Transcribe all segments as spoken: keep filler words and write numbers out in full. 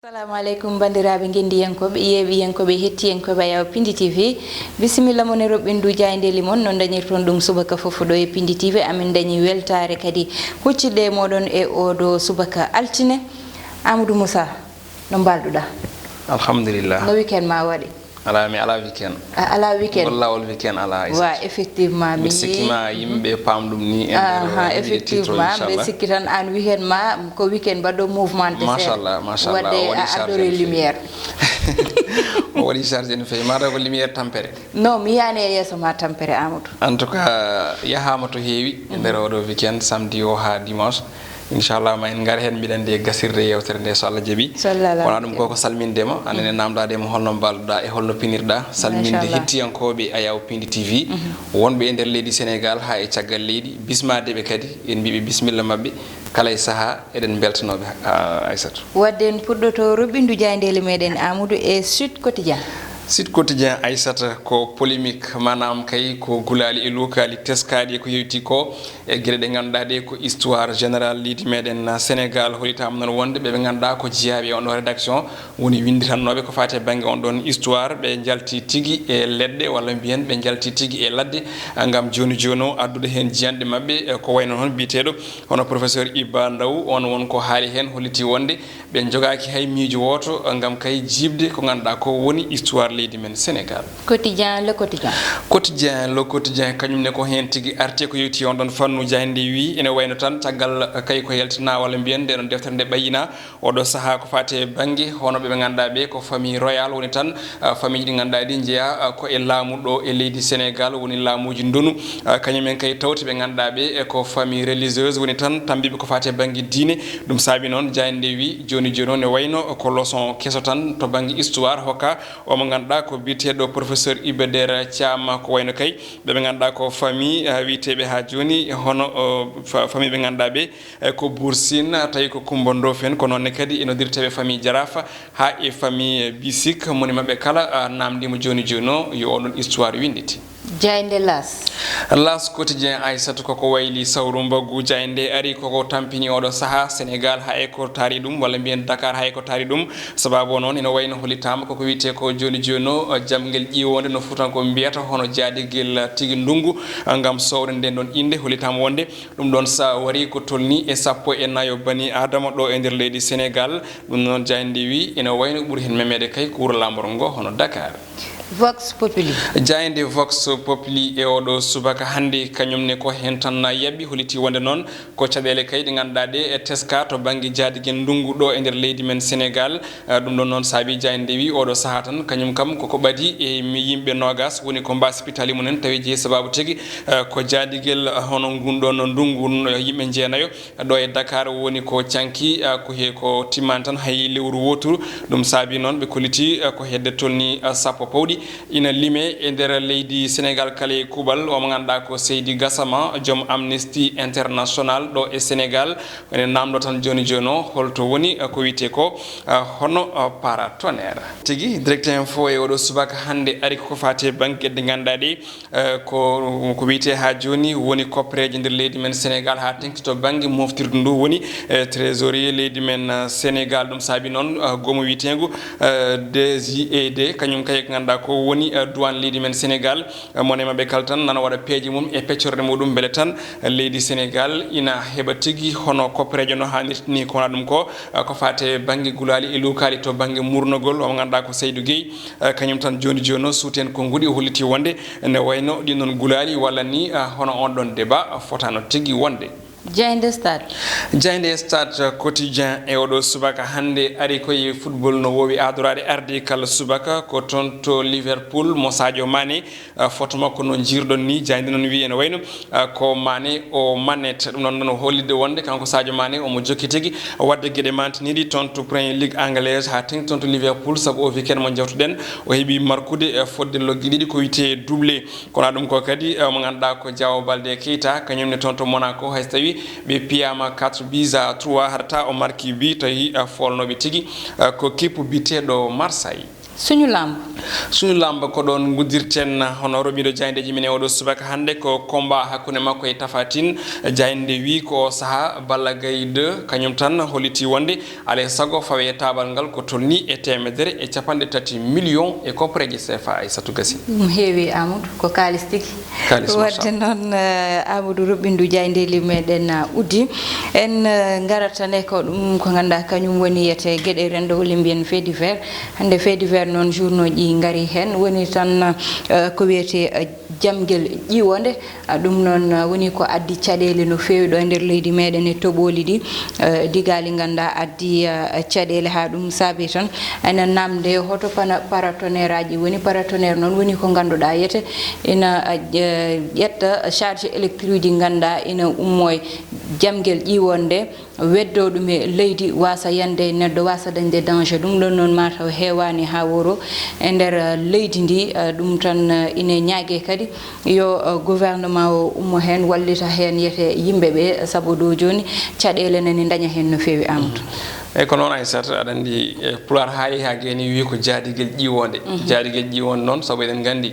Assalamu aleykum, banndiraaɓe ngenndiyankooɓe, yeeɓiyankooɓe, hettiyankooɓe Ayaw Pindi T V. Bisimilla mon e roɓɓindu jaayndeeli mon, no dañirton ɗum subaka fof ɗo e Pindi T V. Amin dañi weltaare kadi huccidde e mooɗon e ooɗo subaka altine. Amadou Moussa, no mbalduɗaa? Alhamdulillah. No weekend ma waɗi? Ala, mi ala weekend. A ala weekend? Wallawol weekend ala, Aissata. Wa, effectivement, mi mbiɗa sikki ma yimɓe paam ɗum ni e nder, aha, eh, mbiɗa tiiɗo, effectivement, mbiɗa inchallah sikki tan aan weekend ma ko weekend mbaɗɗo mouvementé seeɗa. Machallah, machallah. Wadde o waɗi a charge adore en feewi. Lumière. O waɗi charge en feewi. Mataw ko lumière tampere. Non, mi yaani e yeeso ma tampere, Amadou. En tout cas, yahaama to heewi e nder oɗo weekend, samedi o haa dimanche. Inchallah, ma en ngar heen, mbiɗa anndi e gasirde yewtere nde, so Allah jaɓi. So Allah wona ɗum ko, ko salminde ma, aɗa ene namdaade ma holno mbalduɗaa e holno pinirɗaa, salminde, machallah, hettiyankooɓe Ayaw Pindi T V, wonɓe e nder leydi Sénégal haa e caggal leydi, bismaadeɓe kadi, en mbiɓe bisimilla maɓɓe, kala e sahaa, eɗen mbeltanooɓe, ah, Aissatou. Wadde en puɗɗoto roɓɓindu jaayndeeli meɗen Amadou e Sud Quotidien. Sud Quotidien, Aissata, ko polémique, maanaam kay ko gulaali e luukaali teskaaɗi e ko yowiti ko, e geɗe ɗe ngannduɗaa ɗe ko histoire générale leydi meɗen Sénégal, hollitaama noon wonde ɓe ɓe ngannduɗaa ko jeyaaɓe e on ɗo rédaction woni winnditannooɓe ko faati e bannge on ɗon histoire, ɓe njalti tigi e leɗɗe walla mbiyen ɓe njalti tigi e ladde, ah, ngam jooni jooni o addude heen jiyanɗe maɓɓe, eh, ko wayno noon biyeteeɗo hono professeur Iba Ndaw, on won ko haali heen, holliti wonde ɓe njogaaki hay miijo wooto ngam kay jiiɓde ko ngannduɗaa ko woni histoire leydi men Sénégal. Quotidien, Le Quotidien. Quotidien, Le Quotidien, kañum ne ko heen tigi arti ko yowiti on ɗon fannu, jaaynde wi ene wayno tan caggal kay ko yaltina walla mbiyen nde ɗon deftere nde ɓayyina oɗo sahaa ko faati e bannge hono ɓe ɓe ngannduɗaa ɓe ko famille royale woni tan, ah, famille ɗi ngannduɗaa ɗi njeya, ah, ko e laamu ɗo e leydi Sénégal woni laamuuji ndonu. Ah, kañum en kay tawti ɓe ngannduɗaa ɓe e ko famille religieuse woni tan tambiiɓe ko faati e bannge diine. Ɗum saabi noon jaaynde wi jooni jooni o ne wayno ko leçon keso tan to bannge histoire hokka o mo ngannduɗaa ko biyeteeɗo professeur Iba Der Thiam, ko wayno kay ɓe ɓe ngannduɗaa ko famille, ah, wiyeteeɓe haa jooni hono, oh, fa-, famille ɓe ngannduɗaa ɓe, eh, ko Buur Siin, tawi ko Kummba Ndoofen, ko noon ne kadi e noddirteeɓe famille Jaraaf haa e famille Bisik, moni maɓɓe kala, ah, naamndiima jooni jooni o yo oɗon histoire winndite. Jaaynde L'As. L'As Quotidien, Aissatou, koko wayli sawru mbaggu. Jaaynde ari koko tampini oɗo sahaa Sénégal haa e ko taari ɗum, walla mbiyen Dakar haa e ko taari ɗum. Sababu o noon ina wayno hollitaama koko wiyetee ko jooni jooni o, jamngel ƴiiwoonde no Fuutankooɓe mbiyata, hono jaadigel tigi ndunngu, ngam soowde nden ɗon innde. Hollitaama wonde ɗum ɗon so warii ko tolnii e sappo e nayo bani Aadama ɗo e nder leydi Sénégal. Ɗum noon jaaynde wi ina wayno ɓuri heen memeede kay ko wuro laamorgo ngo hono Dakar. Vox Populi. Jaaynde Vox Populi e oɗo subaka hannde, kañum ne ko heen tan na yaɓi, holliti wonde noon ko caɗeele kay ɗe ngannduɗaa ɗe e teska to bannge jaadigel ndunngu ɗo e nder leydi men Sénégal. Eh, ɗum ɗon noon saabi jaaynde wi oɗo sahaa tan kañum kam koko ɓadi e mi yimɓe noogas woni ko mbaasi pitaali mumen tawi jeyi sababu tigi, eh, ko jaadigel, eh, hono ngun ɗon ndunngu n-, yimɓe jeenayo ɗo e Dakar woni ko canki, ah, ko he ko timmani tan hay lewru wooturu. Ɗum saabi noon ɓe kolliti, ah, ko hedde tolni, ah, sappo pawɗi ina lime e nder leydi Sénégal kala e kuuɓal. O mo ngannduɗaa ko Seydi Gassama, joom Amnesty International ɗo e Sénégal. Ene naamndo tan jooni jooni o holto woni, ah, ko wiyetee ko, ah, hono, ah, paratonnerre. Tigi, Direct Info e oɗo subaka hannde ari ko faati e bannge ɗe ngannduɗaa ɗe, eh, ko, ko wiyetee haa jooni woni koppereeje nder leydi men Sénégal haa teŋti to bannge moftirdu ndu woni, eh, trésorier leydi men, eh, Sénégal. Ɗum saabi noon, eh, goomu wiyeteengu, eh, D G E D, kañum kay ko ngannduɗaa ko woni, eh, douane leydi men Sénégal. Eh, mone maɓɓe kala tan nana waɗa peeje mum e peccorɗe muɗum mbele tan, eh, leydi Sénégal ina heɓa tigi hono koppereeje no haanirta ni ko wona ɗum ko, eh, ko faati e bannge gulaali e luukaali to bannge murnogol, o mo ngannduɗaa ko Seydou Guèye. Eh, kañum tan jooni jooni o suuti heen konnguɗi, o holliti wonde ne wayno ɗin ɗon gulaali walla ni, ah, hono on ɗon débat fotaano tigi wonde. Jaaynde Stade. Jaaynde Stade Quotidien e oɗo subaka hannde ari ko e football no woowi aadoraade arde kala subaka ko toon to Liverpool mo Sadio Mané. Ah, photo makko no jiirɗon ni, jaaynde noon wiyi ene wayno, ah, ko Mané o Manet. Ɗum noon, noon o hollitde wonde kanko Sadio Mané omo jokki tigi waɗde geɗe mantiniiɗi toon to Premier League anglaise haa teŋti toon to Liverpool, sabu o weekend mo njawtuɗen o heɓi markude, eh, fodde logge ɗiɗi ko wiyetee doublé. Kono ɗum ko kadi, eh, mo ngannduɗaa ko Diao Baldé Keita, kañum ne toon to Monaco, hay so tawii ɓe piyaama quatre buts à trois, haɗata o marki but tawi, eh, foolnooɓe tigi, eh, ko kippu biyeteeɗo Marseille. Suñu lamb. Suñu lamb ko ɗoon nguddirten hono roɓiiɗo jaayndeeji men e oɗo subaka hannde ko combat hakkunde makko e Tapha Tine. Jaaynde wi ko o saha Balla Gaye deux kañum tan holliti wonde alay sago fawe e taabal ngal ko tolni e teemedere e capanɗe tati million e kopporeeje C F A. Aysatu Gasi. Ɗum heewi Amadou, ko kaalis tigi. Kaalis, Wadde noon eh, Amadou Ruɓɓindu jaayndeeli meɗen eh, uddi. En eh, ngarata nde ko ɗum ko ngannduɗaa kañum woni yete geɗe renndo walla mbiyen fait divers. Hannde fait divers noon journaux ji ngari heen woni tan eh, ko wiyetee eh, jamgel ƴiwonde. Ah, ɗum noon ah, woni ko addi caɗeele no feewi ɗo e nder leydi meɗen e toɓooli ɗi. Eh, digaali ngannduɗaa addi ah, caɗeele haa ɗum saabi tan ene namde hoto pana paratonnerre aji woni. Paratonnerre noon woni ko ngannduɗaa yete ina ah, eh, ƴetta charge électrique ji ngannduɗaa ina ummo e jamgel ƴiwonde. Weddo ɗum e leydi wasa yande e neɗɗo wasa dañde danger. Ɗum ɗon noon mataw heewani haa woro e nder eh, leydi ndi. Eh, ɗum tan eh, ine ñaage kadi yo eh, gouvernement o ummo heen wallita heen yete yimɓe ɓe sabu ɗo jooni caɗeele nani daña heen no feewi. Amadou. Eyyi ko noon Aysata, aɗa anndi e Pulaar haali haa geeni wi ko jaadigel ƴiwonde. Jaadigel ƴiwonde noon sabu eɗen nganndi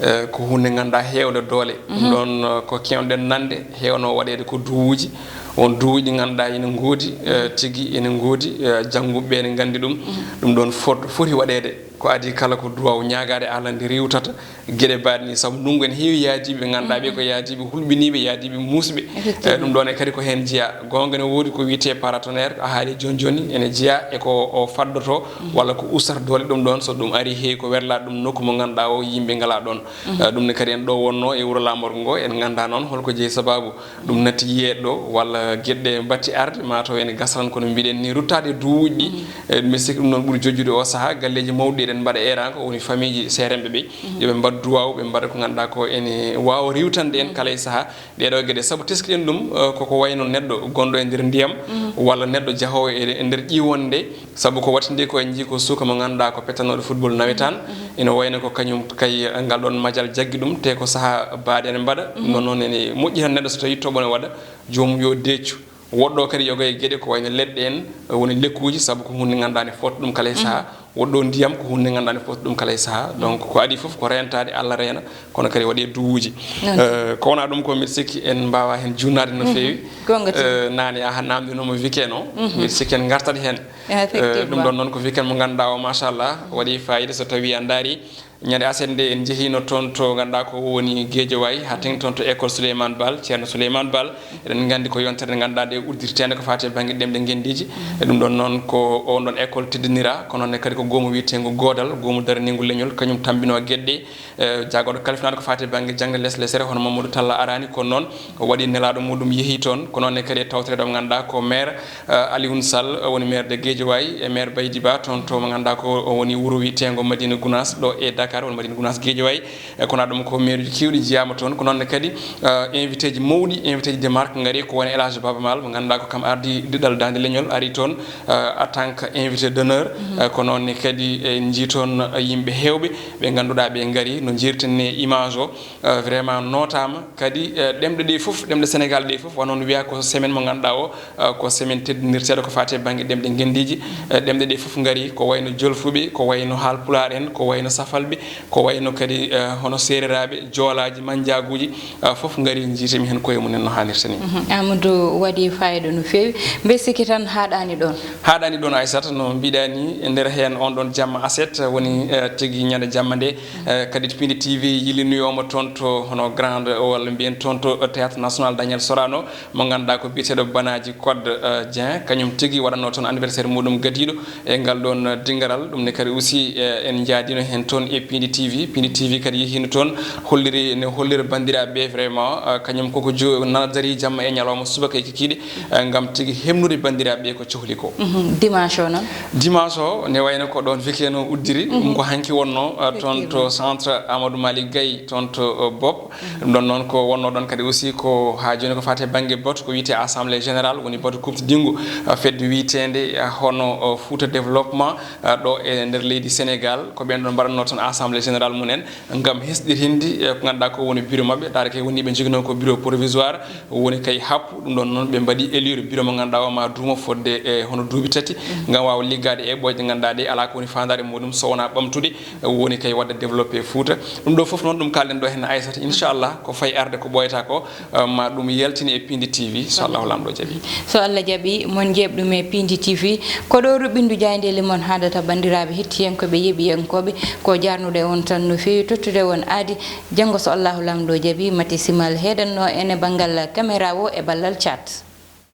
eh, ko hunde ngannduɗaa heewde doole. Ɗum ɗoon eh, ko keewɗen nande heewno waɗeede ko duwuuji. Won duwuuji ɗi ngannduɗaa ina ngoodi eh, tigi ina ngoodi eh, jannguɓe ɓe ene nganndi ɗum. Ɗum ɗoon fot- foti waɗeede ko adii kala ko duwaaw ñaagaade Allah nde riiwtata geɗe mbaɗe ni sabu ndunngu ene heewi yaadiiɓe ɓe ngannduɗaa ɓe ko yaadiiɓe hulɓiniiɓe yaadiiɓe muusɓe. Eh, ɗum ɗoon e kadi ko heen jeyaa. Goonga ne woodi ko wiyetee paratonnerre a haali jooni jooni ene jeyaa e ko o faddoto walla ko ustata doole. Ɗum ɗoon so ɗum arii heewi ko werlaa ɗum nokku mo ngannduɗaa o yimɓe ngalaa ɗoon. Eh, ɗum ne kadi en ɗo wonno e wuro laamorgo ngo en nganndaa noon holko jeyi sababu ɗum natti yiyeede ɗo walla geɗe batti arde mataw ene gasa tan kono mbiɗen ni ruttaade e duwuuji ɗi. Eh, mi sikki ɗum noon ɓuri jojjude o saha galleeji mawɗi eɗen mbaɗa eranko woni famiiji seeremɓe ɓe yoɓe mbaɗ duwaw ɓe mbaɗa ko ngannduɗaa ko ene waawa riwtande en kala e saha ɗeɗo geɗe sabu teskiɗen ɗum eh, koko wayno neɗɗo gonɗo e nder ndiyam walla neɗɗo jahoowo e e nder ƴiwonde. Sabu ko wattindi ko en njii ko suuka mo ngannduɗaa ko pettanooɗo football nawetaan ina wayno ko kañum kay ngal ɗoon majal jaggi ɗum te ko saha baaɗe ene mbaɗa ɗum noon noon ene moƴƴi tan neɗɗo so tawi toɓo ne waɗa joomum yo deeccu. Woɗɗo kadi yoga e geɗe ko wayno leɗɗe en woni lekkuuji sabu ko hunde ngannduɗaa ne fota ɗum kala e saha. Woɗɗo ndiyam ko hunde ngannduɗaa ne fota ɗum kala e saha. Donc ko adii fof ko reentaade Allah reena kono kadi waɗe duwuuji. Eh, ko wona ɗum ko mbiɗa sikki en mbaawa heen juutnaade no feewi. Goonga tigi. Eh, naane a namndinooma weekend o mbiɗa sikki en ngartat heen. Eh, ɗum ɗon noon ko weekend mo ngannduɗaa o machallah waɗi fayida so tawi a ndaari ñande aset nde en njehiino toon to ngannduɗaa ko woni Guédiawaye haa teng toon to école Souleymane Baal, Ceerno Souleymane Baal. Eɗen nganndi ko yontere nde ngannduɗaa nde uddirteende ko faati e bannge ɗemɗe ngenndiiji. E ɗum ɗon noon ko oon ɗon école teddinira kono ne kadi ko goomu wiyeteengu goodal goomu daraniingu leñol kañum tambinoo geɗe ɗe. Eh, jaagorɗo kalfinaaɗo ko faati e bannge jaŋde les lesere hono Mamadou Talla Arani kono noon o waɗi nelaaɗo muɗum yehi toon ko noon ne kadi e tawtoreede mo ngannduɗaa ko maire eh, Alioune Sall eh, woni maire de Guédiawaye e maire Baydi Ba toon to mo ngannduɗaa ko o woni wuro wiyeteengo Madina Gounass ɗo e Dakar woni Madina Gounass Guédiawaye. E kono ɗum ko maire uji keewɗi njiyaama toon ko noon ne kadi eh, invité ji mawɗi invité ji de marque ngari ko woni El Hadj Baba Maal mo ngannduɗaa ko kam ardi diɗɗal daande leñol ari toon eh, en tant que invité d'honneur. Eh, ko noon ne kadi en njii toon eh, yimɓe heewɓe ɓe ngannduɗaa ɓe ngari no njiirten ne image o. Eh, vraiment nootaama kadi eh, ɗemɗe ɗe fof ɗemɗe Sénégal ɗe fof wano no wiyaa ko semaine mo ngannduɗaa o eh, ko semaine teddinirteeɗo ko faati e bannge ɗemɗe ngenndiiji. Eh, ɗemɗe ɗe fof ngari ko wayno jolfuɓe ko wayno haalpulaar en ko wayno safalɓe ko wayno kadi eh, hono seereraaɓe joolaaji manjaaguuji eh, fof ngari njiitimi heen koye mum en no haanirta ni. Mhm. Amadou waɗi fayida no feewi mbe sikki tan haaɗaani ɗoon. Haaɗaani ɗoon Aysata no mbiɗa ni e nder heen on ɗon jamma aset woni eh, tigi ñande jamma nde. Eh, kadi to Pindi T V yilinoyooma toon to hono Grand walla mbiyen toon to Théâtre National Daniel Sorano mo ngannduɗaa ko biyeteeɗo Banaji Codé eh, Dieng kañum tigi waɗatnoo toon anniversaire muɗum gadiiɗo e ngal ɗoon dingaral. Ɗum ne kadi aussi eh, en njaadino heen toon e Pindi T V. Pindi T V kadi yehiino toon holliri ne hollira banndiraaɓe ɓe vraiment eh, kañum koko jo nana darii jamma e ñalawma subaka e kikiiɗe. Eh, ngam tigi hemnude banndiraaɓe ɓe ko cohli ko. Mhm. Dimanche o noon? Dimanche o ne wayno ko ɗoon weekend o uddiri ɗum ko hanki wonno eh, toon to centre Amadou Malick Gaye toon to eh, Bopp. Ɗum ɗon noon ko wonno ɗon kadi aussi ko haa jooni ko faati e bannge boto ko wiyetee assemblée générale woni boto kuftidingu eh, fedde wiyeteende eh, hono eh, Fouta développement eh, ɗo e nder leydi Sénégal ko ɓeen ɗon mbaɗatnoo toon assemblée générale mum en, ngam hesɗitinde e ko ngannduɗaa ko woni bureau maɓɓe. Ndaare kay woni ɓe njoginoo ko bureau provisoire, woni kay happu. Ɗum ɗon noon ɓe mbaɗi élire bureau mo ngannduɗaa o ma duuma fodde e hono duuɓi tati, ngam waawa liggaade e ɓooyde ngannduɗaa ɗe alaa ko woni faandaare muɗum so wonaa ɓamtude, woni kay waɗde développé Fouta. Ɗum ɗo fof noon ɗum kaalɗen ɗo heen Aissata, inchallah ko fayi arde ko ɓooyata ko, eh, ma ɗum yaltine e Pindi T V so Allahu Laamɗo jaɓi. So Allah jaɓi, mon njeeɓ ɗum e Pindi T V. Ko ɗo ruɓɓindu jaayndeeli mon haadata banndiraaɓe hettiyankooɓe, yeeɓiyankooɓe. Ko jaarnude on tan no feewi, tottude on aadi. Janngo so Allahu Laamɗo jaɓi, Mati Simal heedanno en e banngal caméra o e ballal chat.